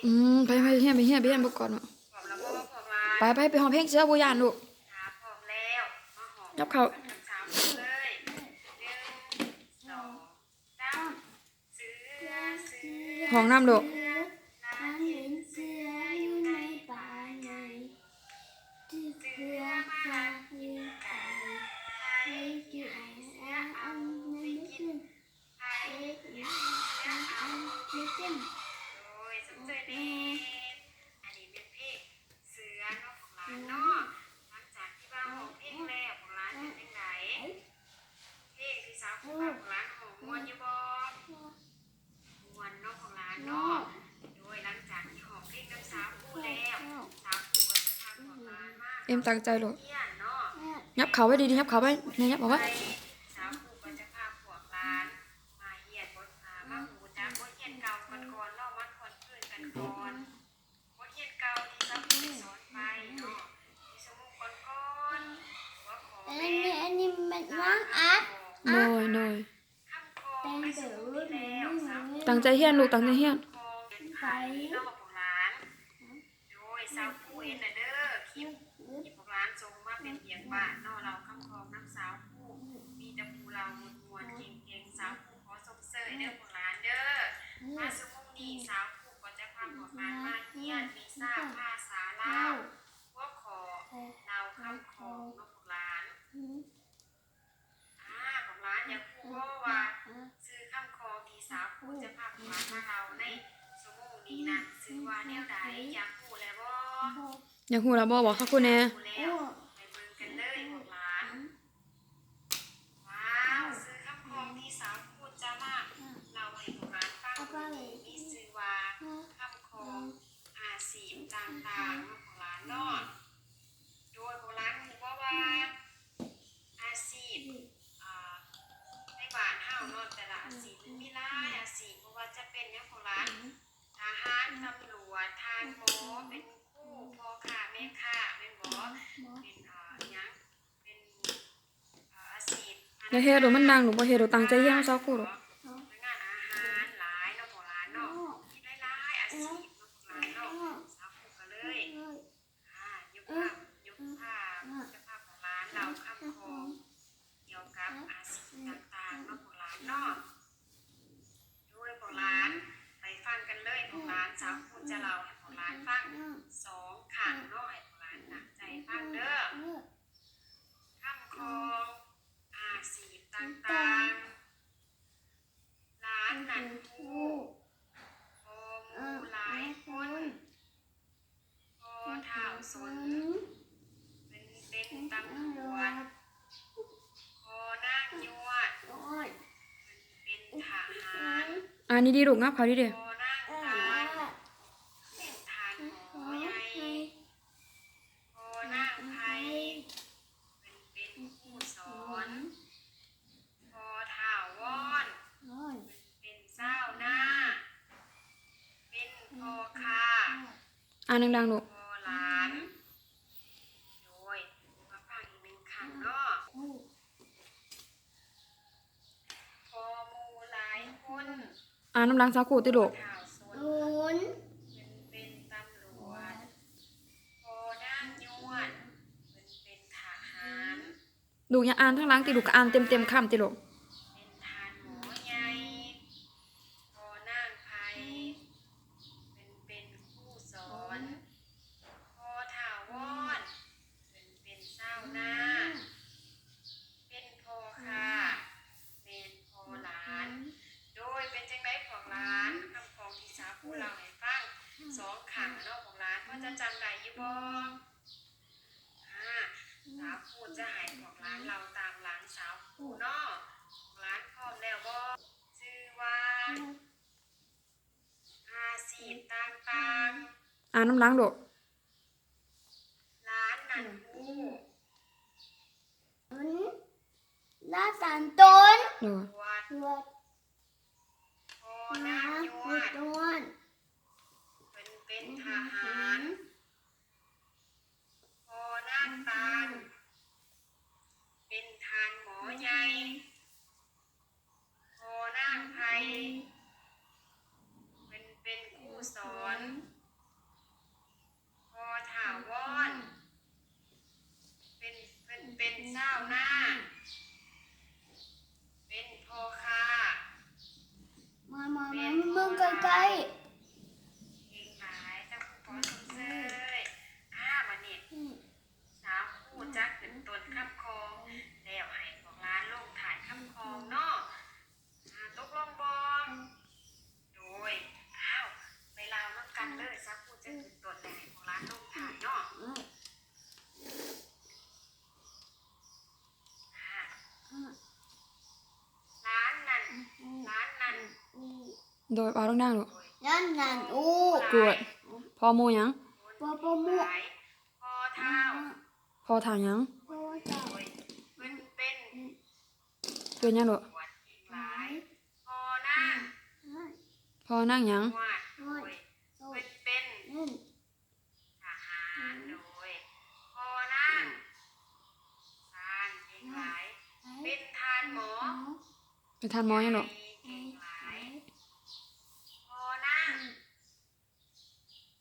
ອືມ ໄປ ໄປຮຽນ ໄປຮຽນ ໄປຮຽນ ບໍ່ກ່ອນເນາະ. ໄປ ໄປ ໄປຮ້ອງເພງເສືອບໍ່ຢ້ານລູກ. ຍັບເຂົ້າ. ຮ້ອງນຳລູກ. ອັນນີ້ແມ່ນເພງເສືອເນາະພວກຫຼານເນາະ. ຫຼັງຈາກທີ່ວ່າຮ້ອງເພງແລ້ວ ພວກຫຼານເປັນຈັ່ງໃດ? ເພງທີ່ສາວຄູພາພວກຫຼານຮ້ອງມ່ວນຢູ່ບໍ່? ມ່ວນເນາະພວກຫຼານເນາະ. ໂດຍຫຼັງຈາກທີ່ຮ້ອງເພງກັບສາວຄູແລ້ວ ສາວຄູກໍຈະພາພວກຫຼານມາ ເອັມ ຕັ້ງໃຈໂລດ. ຍັບເຂົ້າໄວ້ດີໆ ຍັບເຂົ້າໄວ້ ແມ່ ຍັບອອກໄວ້. ສາວຄູກໍຈະພາພວກຫຼານມາຮຽນບົດ ອ່າ ມາຮູ້ຈັກບົດຮຽນເກົ່າກັນກ່ອນເນາະ ມາທວນຄືນກັນກ່ອນ. ບົດຮຽນເກົ່າທີ່ສາວຄູໄດ້ສອນໄປເນາະ ໃນຊົ່ວໂມງກ່ອນໆ ຫົວຂໍ້ ອັນນີ້ ອັນນີ້ແມ່ນນາງອັດ. ໂດຍ ໂດຍ ຕັ້ງໃຈຮຽນລູກ ຕັ້ງໃຈຮຽນ. ໂດຍ ສາວຄູເຫັນແລ້ວເດີ ຄລິບທີ່ພວກຫຼານສົ່ງມາເປັນວຽກບ້ານເນາະ ເລົ່າຄຳຄອງນຳສາວຄູ ມີແຕ່ຜູ້ເລົ່າມ່ວນໆ ເກັ່ງໆ. ສາວຄູຂໍຊົມເຊີຍເດີພວກຫຼານເດີ. ມາຊົ່ວໂມງນີ້ ສາວຄູກໍຈະພາພວກຫຼານມາຮຽນວິຊາພາສາລາວ ຫົວຂໍ້ເລົ່າຄຳຄອງເນາະພວກຫຼານ. ອາ ພວກຫຼານຢາກຮູ້ບໍ່ວ່າ ຊື່ຄຳຄອງທີ່ສາວຄູຈະພາພວກຫຼານມາເລົ່າໃນຊົ່ວໂມງນີ້ນັ້ນ ຊື່ວ່າແນວໃດ? ຢາກຮູ້ແລ້ວບໍ່? ຢາກຮູ້ແລ້ວບໍ່? ບອກສາວຄູແດ່. ຮູ້ແລ້ວ ໄປເບິ່ງກັນເລີຍພວກຫຼານ. ວ້າວ ຊື່ຄຳຄອງທີ່ສາວຄູຈະມາເລົ່າໃຫ້ພວກຫຼານຟັງມື້ນີ້ ມີຊື່ວ່າ ຄຳຄອງອາຊີບຕ່າງໆ ເນາະພວກຫຼານເນາະ. ໂດຍພວກຫຼານຮູ້ບໍ່ວ່າ ອາຊີບ ອາ ໃນບ້ານເຮົາເນາະ ແຕ່ລະອາຊີບມັນມີຫຼາຍອາຊີບ ບໍ່ວ່າຈະເປັນຫຍັງພວກຫຼານ ທະຫານ, ຕຳຫຼວດ, ທາງໝໍ, ເປັນຄູ, ພໍ່ຄ້າ, ແມ່ຄ້າ ແມ່ນບໍ່? ເປັນ ອາ ຫຍັງ ເປັນ ອາ ອາຊີບ ຢ່າເຮັດໂດ ມັນດັງລູກ ບໍ່ເຮັດໂດ ຕັ້ງໃຈຮຽນນຳສາວຄູໂດ. ພະນັກງານອາຫານຫຼາຍເນາະພວກຫຼານເນາະ ມີຫຼາຍໆອາຊີບເນາະພວກຫຼານເນາະ. ສາວຄູກໍເລີຍ ອາ ຍົກພາບ ຍົກພາບ ຈະພາພວກຫຼານເລົ່າຄຳຄອງກ່ຽວກັບອາຊີບຕ່າງໆ ເນາະພວກຫຼານເນາະ. ໂດຍພວກຫຼານໄປຟັງກັນເລີຍພວກຫຼານ ສາວຄູຈະເລົ່າໃຫ້ພວກຫຼານຟັງສອງຄັ້ງເນາະ ໃຫ້ພວກຫຼານຕັ້ງໃຈຟັງເດີ. ຄຳຄອງອາຊີບຕ່າງໆ ຫຼານນັ້ນຮູ້ ພໍ່ໝູ່ຫຼາຍຄົນ ພໍ່ທ້າວສົນ ເພິ່ນເປັນຕຳຫຼວດ ພໍ່ນາງຍວດ ເພິ່ນເປັນທະຫານ. ອ່ານດີໆລູກ ຫຍັບເຂົ້າດີໆ. ພໍ່ນາງຕານ ເປັນທ່ານໝໍໃຫຍ່ ພໍ່ນາງໄພ ເພິ່ນເປັນຄູສອນ ພໍ່ທ້າວວອນ ເພິ່ນເປັນຊາວນາ ເປັນພໍ່ຄ້າ. ອ່ານດັງໆລູກ. ພໍ່ຫຼານ. ໂດຍ ມາຟັງອີກໜຶ່ງຄັ້ງເນາະ. ພໍ່ໝູ່ຫຼາຍຄົນ. ອ່ານນຳຫຼັງສາວຄູຕິລູກ. ພໍ່ທ້າວສົນ ເພິ່ນເປັນຕຳຫຼວດ ພໍ່ນາງຍວດ ເພິ່ນເປັນທະຫານ. ລູກຢ່າອ່ານທາງຫຼັງຕິລູກ ກໍອ່ານເຕັມໆຄຳຕິລູກ. ເປັນທ່ານໝໍໃຫຍ່ ພໍ່ນາງໄພ ເພິ່ນເປັນຄູສອນ ພໍ່ທ້າວວອນ ເພິ່ນເປັນຊາວນາ ເປັນພໍ່ຄ້າ ແມ່ນພໍ່ຫຼານ. ໂດຍ ເປັນຈັ່ງໃດພວກຫຼານ ຄຳຄອງທີ່ສາວຄູເລົ່າໃຫ້ຟັງສອງຄັ້ງເນາະ ພວກຫຼານພໍຈະຈຳໄດ້ຢູ່ບໍ່? ອາ ສາວຄູຈະໃຫ້ພວກຫຼານເລົ່າຕາມຫຼັງສາວຄູເນາະ. ພວກຫຼານພ້ອມແລ້ວບໍ່? ຊື່ວ່າ ອາຊີບຕ່າງໆ. ອ່ານນຳຫຼັງລູກ. ຫຼານນັ້ນຮູ້ ລາດສານຕົ້ນ ໂດຍ ພໍ່ນາງຍວດ ເພິ່ນເປັນທະຫານ ພໍ່ນາງຕານ ເປັນທ່ານໝໍໃຫຍ່ ພໍ່ນາງໄພ ເພິ່ນເປັນຄູ ສອນ ພໍ່ທ້າວວອນ ເປັນ ເພິ່ນເປັນຊາວນາ ເປັນພໍ່ຄ້າ ມາ ມາ ມາ ເບິ່ງໃກ້ໆ ເກັ່ງຫຼາຍ ເຈົ້າຄູຂໍຊົມເຊີຍ. ອາ ບັດນີ້ ສາວຄູຈະຂຶ້ນຕົ້ນຄຳຂອງ ແລ້ວໃຫ້ພວກຫຼານລົງທ້າຍຄຳຂອງເນາະ. ອາ ຕົກລົງບໍ່? ໂດຍ ອ້າວ ໄປລາວນຳກັນເລີຍ ສາວຄູຈະຂຶ້ນຕົ້ນ ແລ້ວໃຫ້ພວກຫຼານລົງທ້າຍເນາະ. ອາ ຫຼານນັ້ນ ຫຼານນັ້ນ ໂດຍ ເວົ້າດັງໆ ລູກ. ຫຼານນັ້ນ ໂອ້ ກວດ ພໍ່ໝູ່ຫຍັງ? ພໍ່ ພໍ່ໝູ່ ພໍ່ທ້າວ ພໍ່ທ້າວຫຍັງ? ໂດຍ ເພິ່ນເປັນ ເປັນຫຍັງລູກ? ຫຼາຍ ພໍ່ນາງ ພໍ່ນາງຫຍັງ? ໂດຍ ເພິ່ນເປັນ ທະຫານ ໂດຍ ພໍ່ນາງ ຊານ ເກັ່ງຫຼາຍ ເປັນທ່ານໝໍ ເປັນທ່ານໝໍຫຍັງລູກ? ເກັ່ງຫຼາຍ ພໍ່ນາງ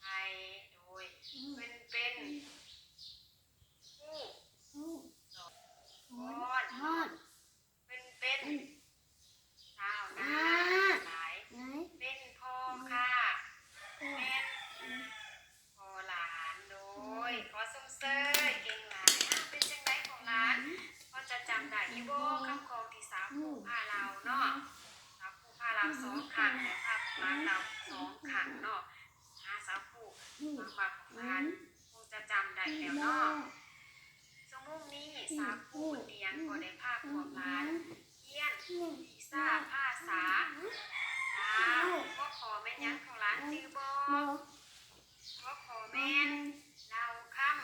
ໄພ ໂດຍ ເພິ່ນເປັນຄູສອນ ເພິ່ນເປັນຊາວນາ ຫຼາຍ ເປັນພໍ່ຄ້າ ແມ່ນພໍ່ຫຼານ ໂດຍ ຂໍຊົມເຊີຍ ເກັ່ງຫຼາຍ. ອາ ເປັນຈັ່ງໃດຂອງຫຼານ ພໍຈະຈຳໄດ້ຢູ່ບໍ່? ຄຳຂອງທີ່ສາວຄູພາເລົ່າເນາະ ສາວຄູພາເລົ່າສອງຄັ້ງ ແລະ ພາຂອງຫຼານເລົ່າສອງຄັ້ງເນາະ. ອາ ສາວຄູຫວັງວ່າຂອງຫຼານ ຄົງຈະຈຳໄດ້ແລ້ວເນາະ. ຊົ່ວໂມງນີ້ສາວຄູບຸນດຽງກໍໄດ້ພາພວກຫຼານຮຽນວິຊາພາສາລາວ. ຫົວຂໍ້ແມ່ນຫຍັງຂອງຫຼານ ຈື່ບໍ່? ຫົວຂໍ້ແມ່ນເລົ່າຄຳ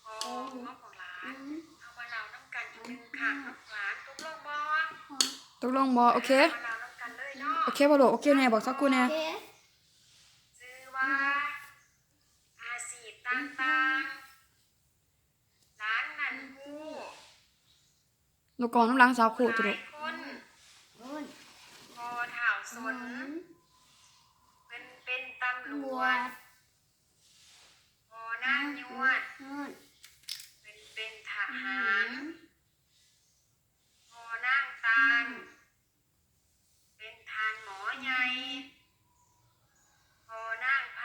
ຂອງເນາະຂອງຫຼານ. ເຮົາມາເລົ່ານຳກັນອີກໜຶ່ງຄັ້ງເນາະຂອງຫຼານ. ຕົກລົງບໍ່? ຕົກລົງບໍ່? ໂອເຄ ມາເລົ່ານຳກັນເລີຍເນາະ. ໂອເຄບໍ່ລູກ? ໂອເຄແນ່ ບອກສາວຄູແນ່. ໂອເຄ ຊື່ວ່າ ອາຊີບຕ່າງໆ ຫຼານນັ້ນຮູ້ ລູກກອງນຳຫຼັງສາວຄູຕິລູກ. ຫຼາຍຄົນ ພໍ່ທ້າວສົນ ເພິ່ນເປັນຕຳຫຼວດ ພໍ່ນາງຍວດ ເພິ່ນເປັນທະຫານ ພໍ່ນາງຕານ ເປັນທ່ານໝໍໃຫຍ່ ພໍ່ນາງໄພ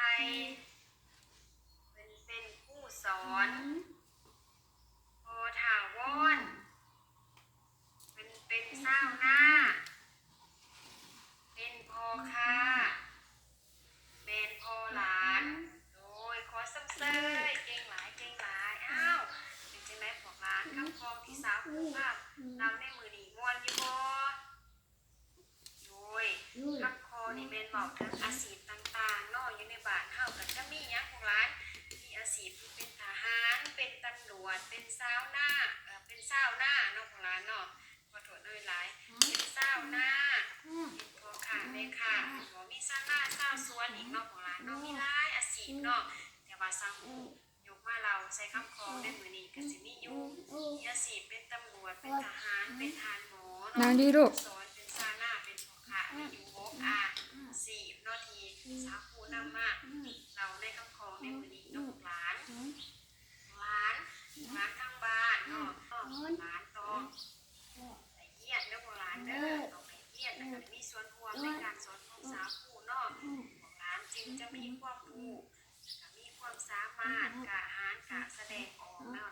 ເພິ່ນເປັນຄູສອນ ພໍ່ທ້າວວອນ ເພິ່ນເປັນຊາວນາ ເປັນພໍ່ຄ້າ ແມ່ນພໍ່ຫຼານ. ໂດຍ ຂໍຊົມເຊີຍ ເກັ່ງຫຼາຍ ເກັ່ງຫຼາຍ. ອ້າວ ເປັນຈັ່ງໃດພວກຫຼານ ຄຳຂອງທີ່ສາວຄູພາເລົ່າໃນມື້ນີ້ ມ່ວນຢູ່ບໍ່? ໂດຍ ຄຳຂໍນີ້ແມ່ນເວົ້າເຖິງອາຊີບຕ່າງໆເນາະ ຢູ່ໃນບ້ານເຮົາກໍຈະມີຫຍັງພວກຫຼານ ມີອາຊີບທີ່ເປັນທະຫານ ເປັນຕຳຫຼວດ ເປັນຊາວນາ ເອີ ເປັນຊາວນາເນາະພວກຫຼານເນາະ. ຂໍໂທດເດີຫຼາຍ ເປັນຊາວນາ ເປັນພໍ່ຄ້າແມ່ຄ້າ ແມ່ນບໍ່? ມີຊາວນາຊາວສວນອີກເນາະຂອງຫຼານເນາະ ມີຫຼາຍອາຊີບເນາະ ແຕ່ວ່າສາວຄູຍົກມາເລົ່າໃສ່ຄຳຂອງໃນມື້ນີ້ກໍຊິມີຢູ່ ມີອາຊີບເປັນຕຳຫຼວດ ເປັນທະຫານ ເປັນທ່ານໝໍເນາະ ນາງດີລູກ ສອນ ເປັນຊາວນາ ເປັນພໍ່ຄ້າ ມີຢູ່ຫົກອາຊີບເນາະ ທີ່ສາວຄູນຳມາເລົ່າໃນຄຳຂອງໃນມື້ນີ້ເນາະ ຂອງຫຼານ. ຫຼານ ຫຼານທາງບ້ານເນາະ ຫຼານຕ້ອງໄປຮຽນເດີພວກຫຼານເດີ ຕ້ອງໄປຮຽນ ແລ້ວກໍໄດ້ມີສ່ວນຮ່ວມໃນການສອນຂອງສາວຄູເນາະ ພວກຫຼານຈຶ່ງຈະມີຄວາມຮູ້ ແລ້ວກໍມີຄວາມສາມາດ ກ້າຫານ ກ້າສະແດງອອກເນາະ